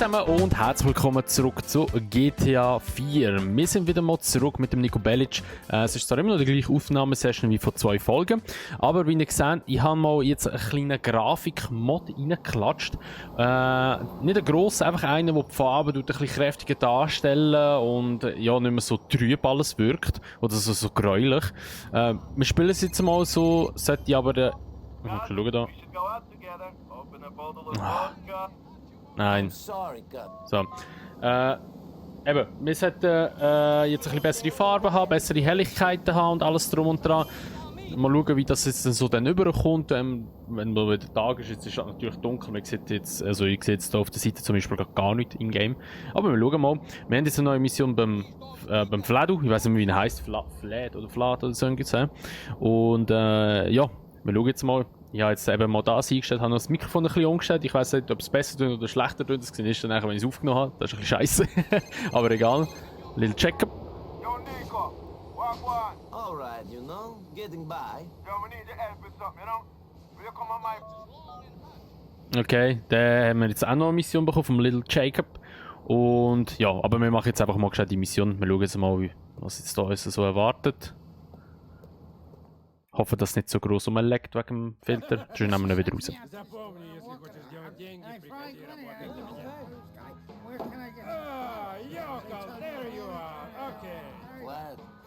zusammen und herzlich willkommen zurück zu GTA 4. Wir sind wieder mal zurück mit dem Nico Bellic. Es ist zwar immer noch die gleiche Aufnahmesession wie vor 2 Folgen, aber wie ihr seht, ich habe mal jetzt einen kleinen Grafik-Mod reingeklatscht. Nicht ein grosser, einfach einer, der die Farben ein bisschen kräftiger darstellen und ja, nicht mehr so trüb alles wirkt oder so gräulich. Wir spielen es jetzt mal so, sollte ich aber... Schauen da. Nein. So. Eben, wir sollten jetzt ein bisschen bessere Farben haben, bessere Helligkeiten haben und alles drum und dran. Mal schauen, wie das jetzt so dann überkommt. Wenn mal wieder Tag ist, jetzt ist es natürlich dunkel. Man sieht jetzt, also ich sehe jetzt hier auf der Seite zum Beispiel gar nichts im Game. Aber wir schauen mal. Wir haben jetzt eine neue Mission beim Fladu. Ich weiß nicht, wie er heißt. Flad oder so irgendwie. Und ja, wir schauen jetzt mal. Ich habe jetzt eben mal das eingestellt, habe noch das Mikrofon ein bisschen umgestellt. Ich weiß nicht, ob es besser tut oder schlechter tut. Das ist dann, wenn ich es aufgenommen habe. Das ist ein bisschen scheiße. Aber egal. Little Check-up. Yo, Nico, walk one. Alright, you know, getting by. Yo, we need your help with something, you know? Will you come on my... Okay, dann haben wir jetzt auch noch eine Mission bekommen vom Little Jacob. Und ja, aber wir machen jetzt einfach mal die Mission. Wir schauen jetzt mal, was jetzt da uns so erwartet. Hoffe, dass es nicht so gross rumleckt wegen dem Filter. Dann nehmen wir ihn wieder raus.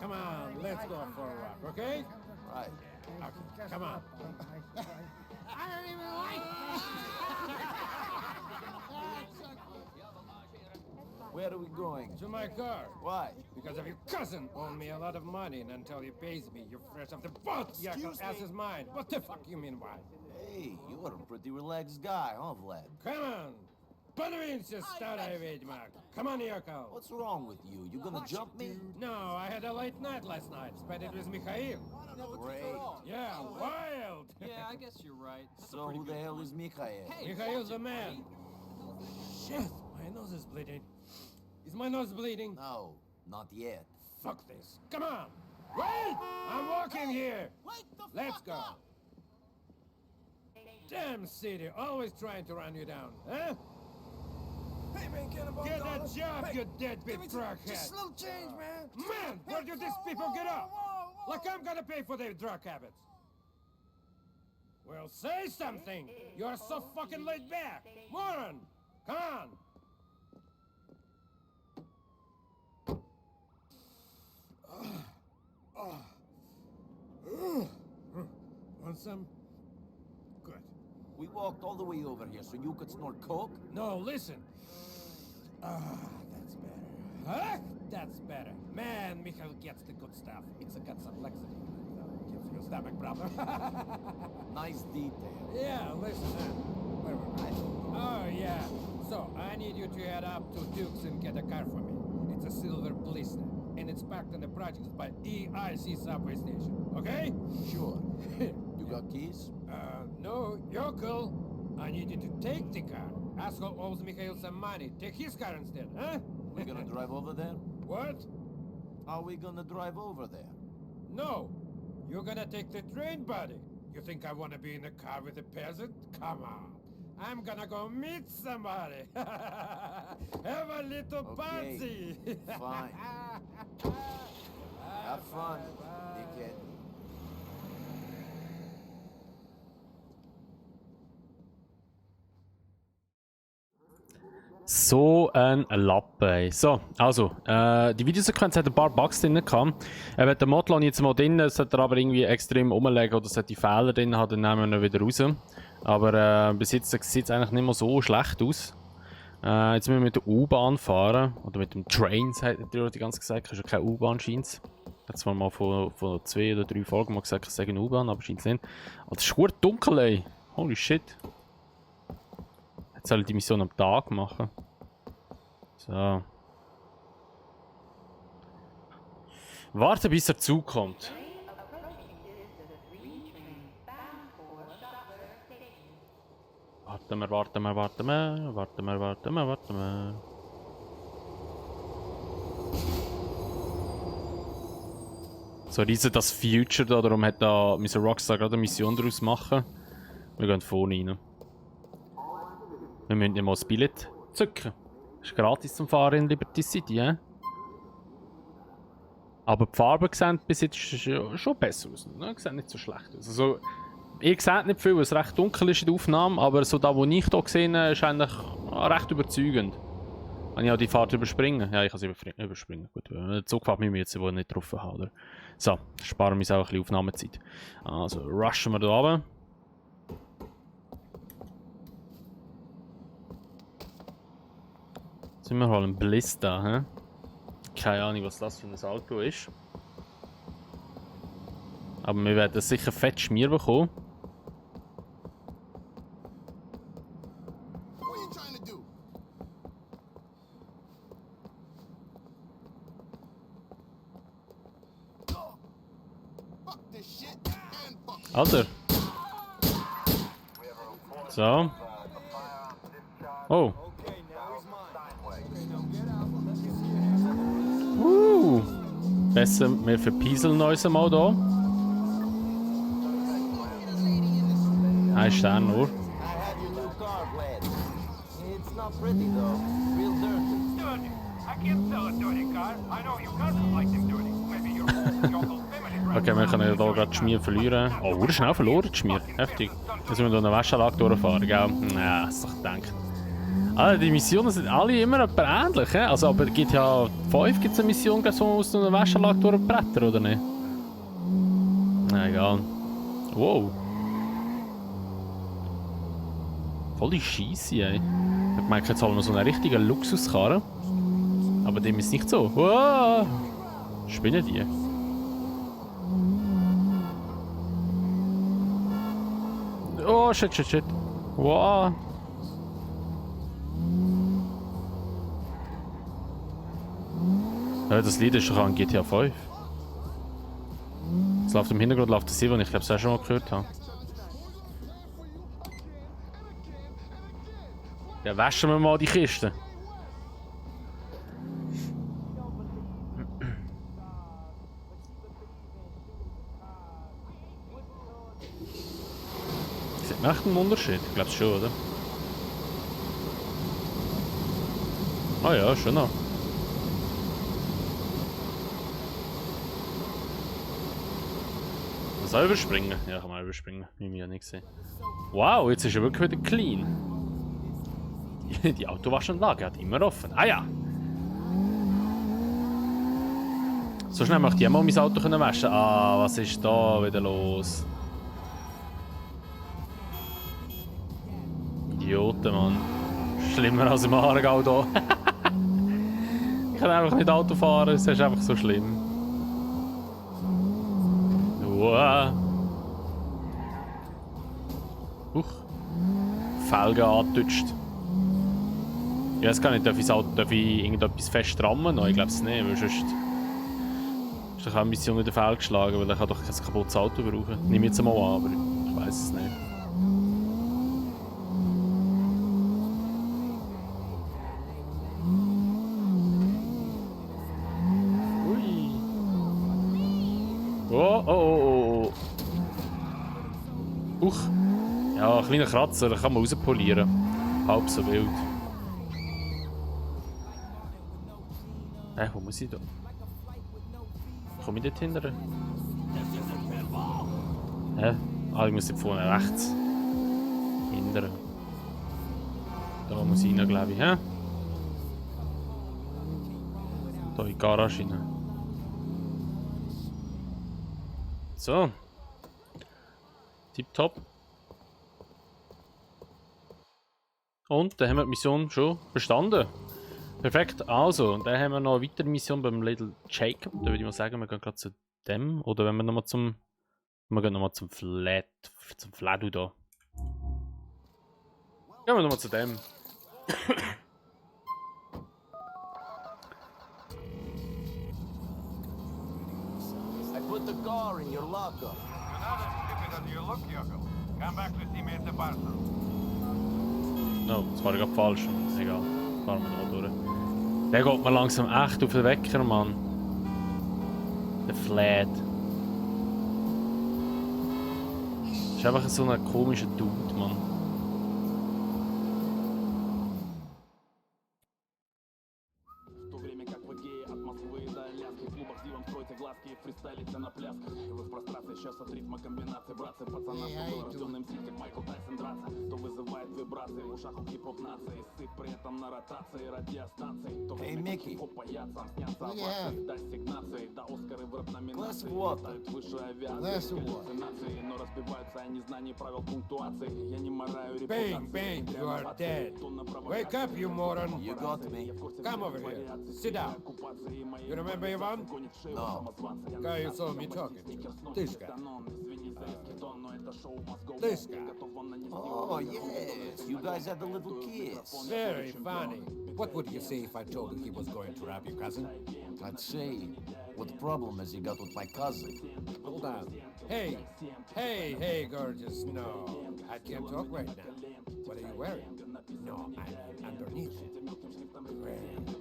Come on, let's go for a walk, okay? Right. Okay, come on. I don't even like Where are we going? To my car. Why? Because of your cousin owed me a lot of money, and until he pays me, you're fresh off the boat. Yakel ass is mine. What the fuck you mean why? Hey, you're a pretty relaxed guy, huh, Vlad? Come on. Подвинься, старая ведьма. Come on, Yakel. What's wrong with you? You gonna jump me? No, I had a late night last night. Spent it with Mikhail. Great. Yeah, wild. Yeah, I guess you're right. That's So who the hell is Mikhail? Mikhail's the man. Shit, my nose is bleeding. Is my nose bleeding? No, not yet. Fuck this. Come on. Wait! I'm walking here. Let's go. Damn city, always trying to run you down, huh? Hey man, get him Get a job, you deadbeat truckhead. Just a little change, man. Man, where do these people get off? Like I'm gonna pay for their drug habits. Well, say something. You're so fucking laid back. Moron, come on. Want some? Good. We walked all the way over here so you could snort coke? No, listen. That's better. Huh? That's better. Man, Mikhail gets the good stuff. It's got some laxity. Gives you a stomach problem. Nice detail. Yeah, listen. Where were I? Oh, yeah. So, I need you to head up to Duke's and get a car for me. It's a silver Blister. And it's parked in the projects by EIC subway station. Okay? Sure. You got keys? No, Yokel. I need you to take the car. Asshole owes Mikhail some money. Take his car instead, huh? We gonna drive over there? What? Are we gonna drive over there? No. You're gonna take the train, buddy. You think I wanna be in a car with a peasant? Come on. I'm gonna go meet somebody. Have a little Okay. party. Fine. Have fun, dickhead. So ein Lappen, ey. So, also, die Videosequenz hat ein paar Bugs drin gehabt. Der Mod lasse ich jetzt mal drin, sollte er aber irgendwie extrem umlegen oder sollte die Fehler drin haben, dann nehmen wir ihn wieder raus. Aber bis jetzt sieht es eigentlich nicht mehr so schlecht aus. Jetzt müssen wir mit der U-Bahn fahren, oder mit dem Train, hat er die ganze gesagt, es ist ja keine U-Bahn, scheint es. Hat zwar mal vor 2 oder 3 Folgen mal gesagt, ich sage eine U-Bahn, aber scheint es nicht. Aber es ist verdammt dunkel, ey. Holy shit. Jetzt soll ich die Mission am Tag machen. So. Warte, bis er zukommt. Warten wir. So, das Future da, darum hat da Mr. Rockstar gerade eine Mission daraus machen. Wir gehen vorne rein. Wir müssen ja mal das Billett zücken. Ist gratis zum Fahren in Liberty City, hä? Aber die Farben sehen bis jetzt schon besser aus. Ne? Sehen nicht so schlecht aus. Also, ihr seht nicht viel, weil es recht dunkel ist in der Aufnahme, aber so da, wo ich hier gesehen habe, ist eigentlich recht überzeugend. Kann ich auch die Fahrt überspringen? Ja, ich kann sie überspringen. Gut, der Zug fährt mich jetzt, wo ich nicht getroffen habe. Oder? So, sparen wir uns auch ein bisschen Aufnahmezeit. Also, rushen wir da runter. Jetzt sind wir mal ein Bliss da, hä? Keine Ahnung, was das für ein Auto ist. Aber wir werden sicher fett Schmier bekommen. Alter. So. Oh. Besser, wir verpieseln uns mal hier. Ein Stern nur. I have your new car, Vlad. It's not pretty though. Real dirty. Dirty. I can't sell a dirty car. I know you cousins like them dirty. Maybe your whole family. Okay, wir können hier gerade die Schmier verlieren. Oh, wurde schnell verloren, die Schmier. Heftig. Jetzt müssen wir durch eine Wäschanlage durchfahren, gell? Ja, das ist doch gedacht. Also, die Missionen sind alle immer etwa ähnlich, he? Also, aber GTA 5 gibt es eine Mission, so aus einer Wäschanlage durchbrettern, oder nicht? Na, egal. Wow. Voll die Scheisse, ey. Ich meine, jetzt haben wir so eine richtige Luxuskarre. Aber dem ist nicht so. Wow. Spinnen die? Oh, shit, shit, shit. Wow. Ja, das Lied ist doch an GTA 5. Es läuft im Hintergrund, läuft das Silber, ich glaube, das auch schon mal gehört habe. Ja, waschen wir mal die Kiste. Sieht man echt einen Unterschied? Ich glaube schon, oder? Ah ja, schon noch. Das auch überspringen? Ja, kann man überspringen. Ich habe ja nicht gesehen. Wow, jetzt ist er wirklich wieder clean. Die Autowaschanlage hat immer offen. Ah ja! So schnell möchte ich mal mein Auto waschen. Ah, was ist da wieder los? Idioten, Mann. Schlimmer als im Aargau hier. Ich kann einfach nicht Auto fahren, es ist einfach so schlimm. Wow. Felgen angetutscht. Ich weiß gar nicht, darf ich irgendetwas festrammen? Nein, ich glaube es nicht, weil sonst ist doch auch eine Mission in den Feld geschlagen, weil er kann doch kein kaputtes Auto brauchen. Nehme jetzt mal an, aber ich weiß es nicht. Ui. Oh, oh, oh, oh. Ja, ein kleiner Kratzer, den kann man rauspolieren. Halb so wild. Wo muss ich da? Komme ich dort hinterher? Hä? Ah, ich muss jetzt vorne rechts. Hinterher. Da muss ich rein, glaube ich, hä? Da in die Garage rein. So. Tipptopp. Und dann haben wir die Mission schon bestanden. Perfekt, also, und dann haben wir noch eine weitere Mission beim Little Jacob. Da würde ich mal sagen, wir gehen gerade zu dem. Oder wenn wir nochmal zum. Wir gehen nochmal zum Fladu da. Gehen wir nochmal zu dem. I put the car in your locker. You're not as stupid as you look, Yoko. Come back to see me at the bar soon. No, das war gerade falsch. Egal, fahren wir da durch. Der geht mir langsam echt auf den Wecker, Mann. Der Flat. Ist einfach so ein komischer Dude, Mann. глазки и фристайлите на пляска. Вы в прострации сейчас от ритма комбинации, братцы, пацана, что был рожденным стиль, как Майкл Тайсон драться. То вызывает вибрации в ушах у хип-хоп нации, сыпь при этом на ротации радиостанций. То Hey, Mickey. хип-хоп паяцам снятся Yeah. овации, до ассигнации, до Оскары в рэп-номинации. Glass of water. Летают выше авиации, Glass of water. галлюцинации, но разбиваются о незнании правил пунктуации. Я не мораю Bang, bang, you are dead. Wake up, you moron. You got me. Come over here. Sit down. You remember Ivan? No. Guy you saw me talking to. This guy. This guy. Oh, yes. You guys had a little kiss. Very funny. What would you say if I told you he was going to rob your cousin? I'd say, what problem has he got with my cousin? Hold on. Hey, hey, gorgeous. No, I can't talk right now. What are you wearing? No, I'm underneath.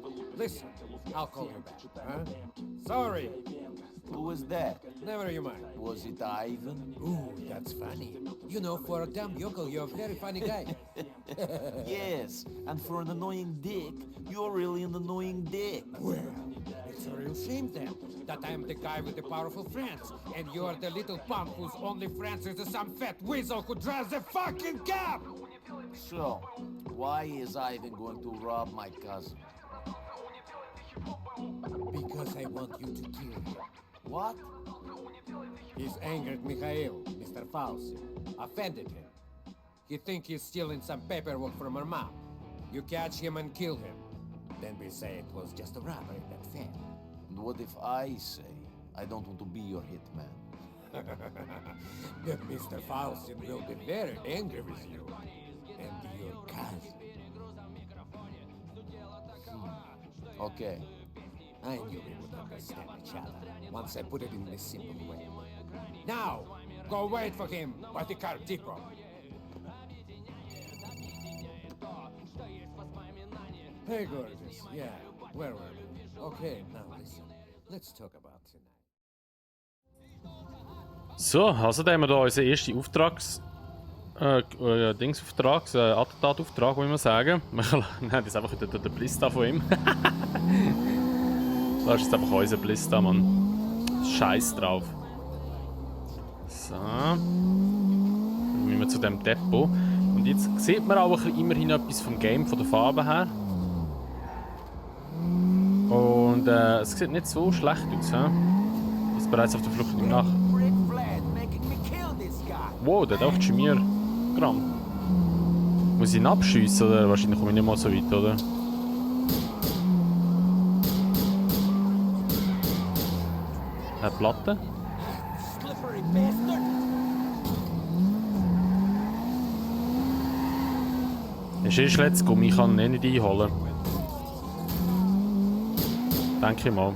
Well, listen, I'll call you back, huh? Sorry, Who was that? never you mind. Was it Ivan? Ooh, that's funny. You know, for a dumb yokel, you're a very funny guy. Yes, and for an annoying dick, you're really an annoying dick. Well, it's a real shame then that I'm the guy with the powerful friends, and you're the little punk whose only friends is some fat weasel who drives the fucking cab! So, why is Ivan going to rob my cousin? Because I want you to kill him. What? He's angered Mikhail, Mr. Fauci. Offended him. He think he's stealing some paperwork from her mom. You catch him and kill him. Then we say it was just a robbery that failed. And what if I say I don't want to be your hitman? Then Mr. Fauci will be very angry with you. And your cousin. Okay. I knew we would understand each other once I put it in this simple way. Now, go wait for him by the car depot. Hey, gorgeous. Yeah, where were we? Okay, now listen. Let's talk about tonight. So, also da haben wir da unseren ersten Attentatauftrag, muss man sagen. Wir nehmen jetzt einfach wieder den Bliss da von ihm. Das ist jetzt einfach unser Bliss da, Mann. Scheiß drauf. So. Dann müssen wir zu dem Depot. Und jetzt sieht man auch immerhin etwas vom Game, von der Farbe her. Und es sieht nicht so schlecht aus, hä? Ist bereits auf der Flucht im Nach. Rick Flag making me kill this guy. Wow, der hat auch Chimir-Gramm. Muss ich ihn abschiessen oder wahrscheinlich komme ich nicht mal so weit, oder? Eine Platte? Slippery bastard. Ist letztes Gummi, ich kann ihn nicht einholen. Denke ich mal.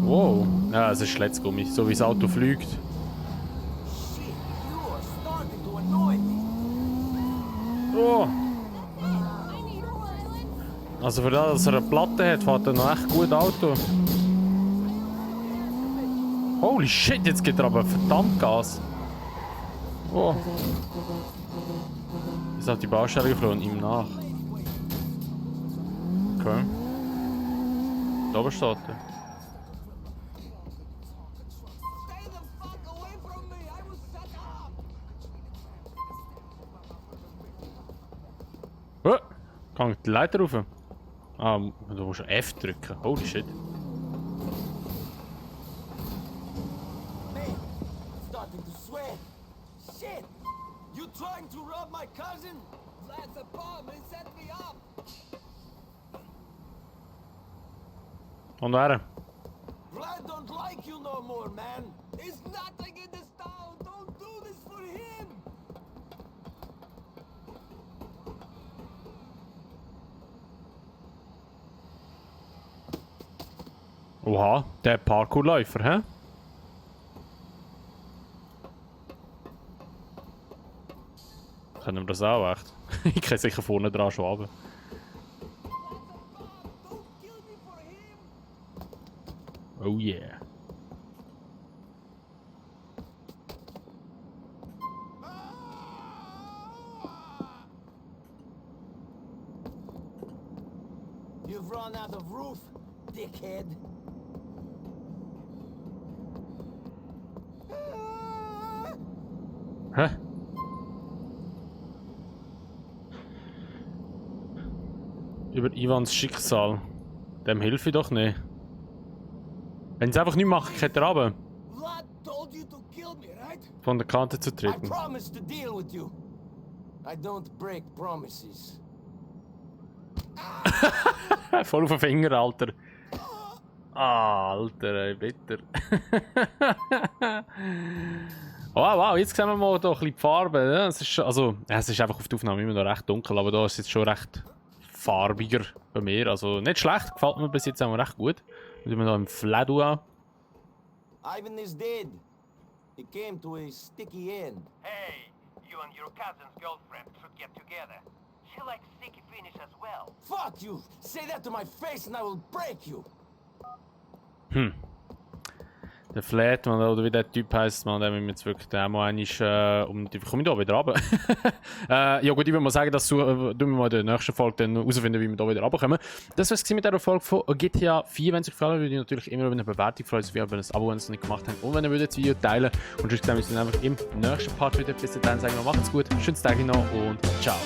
Wow, ja, es ist letztes Gummi, so wie das Auto fliegt. Shit, you are starting to annoy me. Oh. Also für das, dass er eine Platte hat, fährt er noch echt gut Auto. Holy shit, jetzt geht er aber verdammt Gas. Oh. Ist auf die Baustelle geflogen, ihm nach. Okay. Da oben steht er. Stay the fuck away from me. I was set up. Oh, kann die Leiter rauf? Ah, du musst F drücken. Holy shit. Man, starting to sweat. Shit! You trying to rob my cousin? That's a bomb. He set me up. Und wer? Vlad don't like you no more, man. There's nothing in this town. Don't do this for him. Oha, der Parkourläufer, hä? Können wir das auch echt? Ich kann sicher vorne dran schon runter. Don't kill me for him. Oh yeah. You've run out of roof, dickhead. Hä? Über Ivans Schicksal. Dem helfe ich doch nicht. Wenn sie einfach nicht machen, geht er runter. Vlad told you to kill me, right? Von der Kante zu I treten. promised to deal with you. I don't break promises. Voll auf den Finger, Alter. Ah, Alter, ey, bitter. Wow, wow, jetzt sehen wir mal hier ein bisschen die Farbe. Ja, es ist, also, ja, es ist einfach auf der Aufnahme immer noch recht dunkel, aber da ist es jetzt schon recht farbiger bei mir. Also nicht schlecht, gefällt mir bis jetzt auch recht gut. Schauen wir noch im Fledu an. Ivan is dead. It came to a sticky end. Hey, you and your cousin's girlfriend should get together. She likes sticky finish as well. Fuck you! Say that to my face and I will break you! Der Flat, man, oder wie der Typ heisst, man, den müssen wir jetzt wirklich mal einmal komme ich da wieder runter? Ja gut, ich würde mal sagen, dass tun wir mal in der nächsten Folge dann herausfinden, wie wir da wieder runterkommen. Das war es mit dieser Folge von GTA 4. Wenn es euch gefallen hat, würde ich natürlich immer über eine Bewertung freuen, sowie über ein Abo, wenn ihr es nicht gemacht habt. Und wenn ihr das Video teilen und sonst sehen wir uns dann einfach im nächsten Part wieder. Bis dahin sagen wir, macht's gut, schönes Tag noch und ciao.